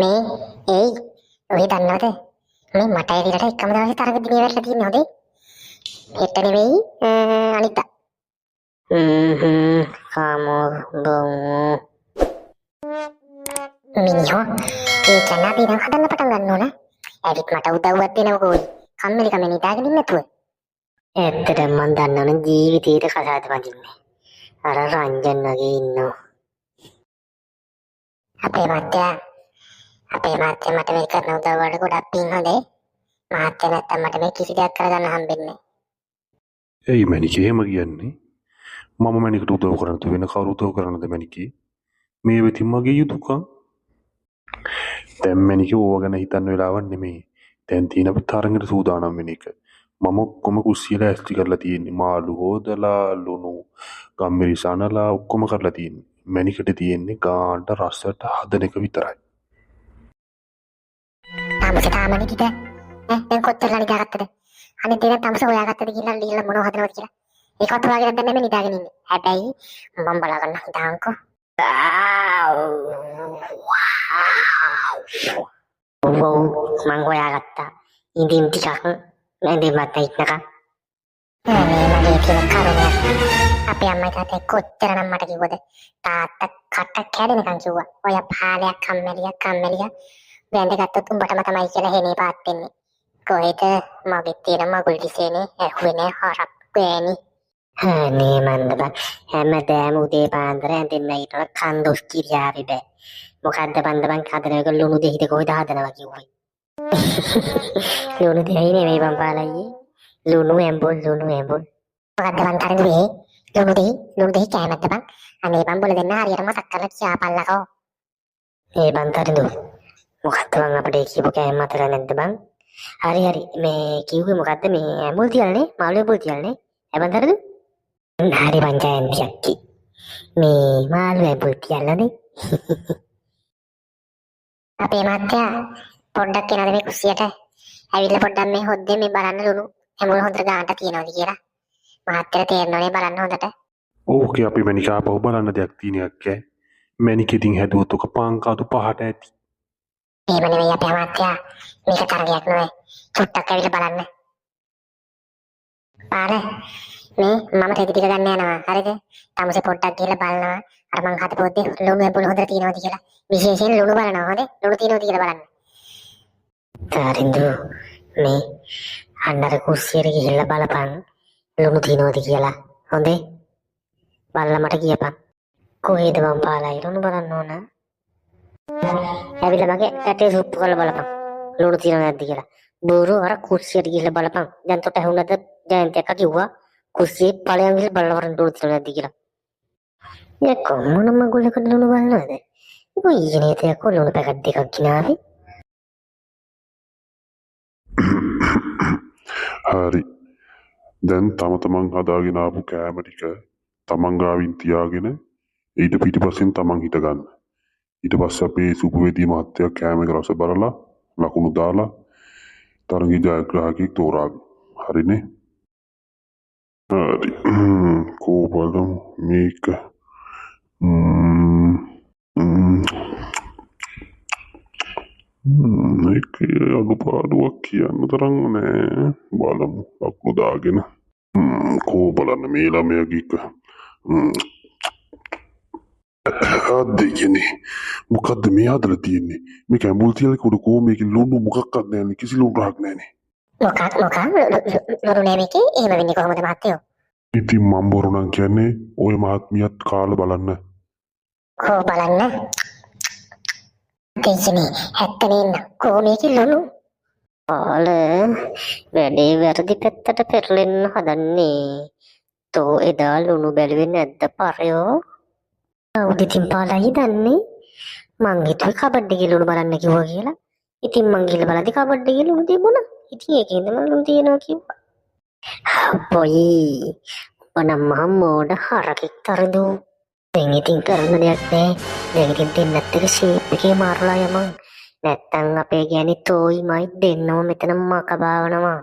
මේ ඒයි ඔය දන්නවද මේ මටයි විරට එකම දවසේ තරඟ දිනේ වැටලා තියෙන්නේ හොඳේ. හෙට නෙවෙයි අනිද්දා. හ්ම් කාමෝ බොමු. මිනිහෝ ඒ කියන්නේ අපි දැන් හදන්න පටන් ගන්න ඕන. ඇවිත් මට උදව්වක් දෙනවකෝ ඔයි. කම්මැලි කම නිදාගෙන ඉන්න නැතුව. ඇත්තටම මං දන්නවනම් ජීවිතේට කසාද බඳින්නේ. අර රංජන් වගේ ඉන්නවා. අපේ මහත්තයා අපේ මහත්තයා මට මේ කරන උදව් වලට ගොඩක් පිං හොඳේ. මහත්තයා නැත්තම් මට මේ කිසි දෙයක් කරගන්න හම්බෙන්නේ නැහැ. ඇයි මැනිකේ එහෙම කියන්නේ? මම මැනිකට උදව් කරන්න නැතුව වෙන කවුරු උදව් කරන්නද මැනිකේ? මේ වෙතින් මගේ යුතුකම්. දැන් මැනිකේ ඕව ගැන හිතන්න වෙලාවක් නෙමෙයි. දැන් තියෙන අපි තරඟට සූදානම් වෙන එක. මම ඔක්කොම කුස්සිය ලෑස්ති කරලා තියෙන්නේ. මාළු හොදලා, ලුණු ගම්මිරිස් අනලා ඔක්කොම කරලා තියෙන්නේ. මැනිකට තියෙන්නේ ගානට රසට හදන එක විතරයි. තමුසේ තාම නිදිද? ඈ දැන් කොච්චරලා නිදාගත්තද? අනිත් දේ දැන් තමුසේ හොයාගත්තද කියලා ලියලා මොනව හදනවද කියලා. ඒකවත් හොයාගෙන දැන් නෙමෙයි නිදාගෙන ඉන්නේ. හැබැයි මම බලා ගන්න හිතාංකෝ. ඔව් ඔව් මං හොයාගත්තා. ඉඳින් ටිකක් ඇඳෙමත් ඉන්නකම්. අනේ මගේ තියෙන කරුණයක්. අපේ අම්මයි තාත්තයි කොච්චරනම් මට කිව්වද? තාත්තා කට කැඩෙනකන් කිව්වා. ඔය පාලයක් කම්මැලියක් කම්මැලියක් වැඳගත්තොත් උඹටම තමයි කියලා හෙනේ පාත් වෙන්නේ. කොහෙද මගේ තියෙන මගුල් දිසේනේ ඇහුවේ නෑ හරක් ගෑණි. අනේ මන්ද බං හැමදාම උදේ පාන්දර ඇඳෙන් නැගිටලා කන් දොස් කිරියාවේ බෑ. මොකද්ද බන්ද බං හදන එක ලුණු දෙහිද කොහෙද හදනවා කිව්වේ? ලුණු දෙහි නෙමෙයි බං පාලయ్యේ. ලුණු ඇඹුල් ලුණු ඇඹුල්. මොකද්ද බං තරඟුවේ? ලුණු දෙහි ලුණු දෙහි කෑමක්ද බං? අනේ බං බොල දෙන්න හරියට මතක් කරලා කියාපල්ලකෝ. ඒ බං තරිඳු මොකද්ද බං අපිට කියපු කෑම මතක නැද්ද බං? හරි හරි මේ කිව්වේ මොකද්ද මේ ඇඹුල් තියල්නේ මාළු ඇඹුල් තියල්නේ ඈ බං තරිඳු? හරි බං ජයන්ති අක්කි මේ මාළු ඇඹුල් තියල්ලානේ. අපේ මහත්තයා පොඩ්ඩක් එනවද මේ කුස්සියට? ඇවිල්ලා පොඩ්ඩක් මේ හොද්දේ මේ බලන්න ලුණු ඇඹුල් හොඳට ගානට තියනවද කියලා. මහත්තයාට තේරෙනවනේ බලන්න හොඳට. ඕකේ අපි මැනික ආපහු බලන්න දෙයක් තියෙන එකක් ඈ. මැනික ඉතින් හැදුවොත් ඔක පාන් කාදු පහට ඇති. එහෙම නෙවෙයි අපේ අමාත්‍යා. මේක තරගයක් නෙවෙයි. චුට්ටක් ඇවිල්ලා බලන්න. පාල මේ මම රෙදි ටික ගන්න යනවා. හරිද? තමුසේ පොඩ්ඩක් ගිහලා බලනවා. අර මං හදපු දේ ලුණු ඇඹුල් හොඳට තියෙනවද කියලා. විශේෂයෙන් ලුණු බලනවා. හොඳේ? ලුණු තියෙනවද කියලා බලන්න. තරිඳු මේ අන්න අර කුස්සියට ගිහිල්ලා බලපන් ලුණු තියනවද කියලා. හොඳේ? බලලා මට කියපන්. කොහෙද මං පාලයි ලුණු බලන්න ඕන? ඇවිල්ලා මගේ ඇටේ සුප්පු කරලා බලපන්. ලුණු තියනවද නැද්ද කියලා. බොරු අර කුස්සියට ගිහිල්ලා බලපන්. දැන් තොට ඇහුණාද ජයන්ති අක්කා කිව්වා කුස්සියේ ඵලයන් ගිහිල්ලා බලලා වරන් ලුණු තියනවද නැද්ද කියලා. යකෝ මොන මගුලකට ලුණු බලනවද? යකෝ ඊයේ නේද යකෝ ලුණු පැකට් දෙකක් ගෙනාවේ. හරි. දැන් තම තමන් හදාගෙන ආපු කෑම ටික තමන් ගාවින් තියාගෙන ඊට පිටිපස්සෙන් තමන් හිට ගන්න. ඊට පස්සේ අපේ සුපුවේදී මහත්තයා කෑම එක රස බලලා ලකුණු දාලා තරඟ ජයග්‍රාහකයෙක් තෝරාවි. හරිනේ? හරි. කෝ බලමු මේක. මේක අඩුපාඩුවක් කියන්න තරම් නෑ. බලමු ලකුණු දාගෙන. කෝ බලන්න මේ ළමයාගේ එක. අද්දේ මොකද්ද මේ හදලා තියෙන්නේ? මේක ඇඹුල් තියලා කුඩු කෝ මේකේ ලුණු මොකක්වත් නෑනේ. කිසි ලුණු රහක් නෑනේ. මොකක් මොකක් ලුණු නෑ මේකේ? එහෙම වෙන්නේ කොහොමද මහත්තයෝ? ඉතින් මං බොරු නම් කියන්නේ ඔය මහත්මියත් කාලා බලන්න. කෝ බලන්න. දෙයියනේ ඇත්ත නේන්න කෝ මේකේ ලුණු? පාල වැඩේ වැරදි පැත්තට පෙරලෙන්න හදන්නේ. තෝ එදා ලුණු බැලුවේ නැද්ද පරයෝ? කවුද ඉතින් පාලයි දන්නේ? මං හිතුවේ කබඩ් එකේ ලුණු බලන්න කිව්වා කියලා. ඉතින් මං ගිහලා බලද්දි කබඩ් එකේ ලුණු තිබුණා. ඉතින් ඒකෙන්ද මං ලුණු තියෙනවා කිව්වා. හප්පොයි. උඹ නම් මහා මෝඩ හරකෙක් තරදු. දැන් ඉතින් කරන්න දෙයක් නෑ. දැන් ඉතින් දෙන්නත් එක්ක ෂේප් එකේ මාරුලා යමන්. නැත්තම් අපේ ගෑණි තෝයි මයි දෙන්නම මෙතන මක බාවනවා.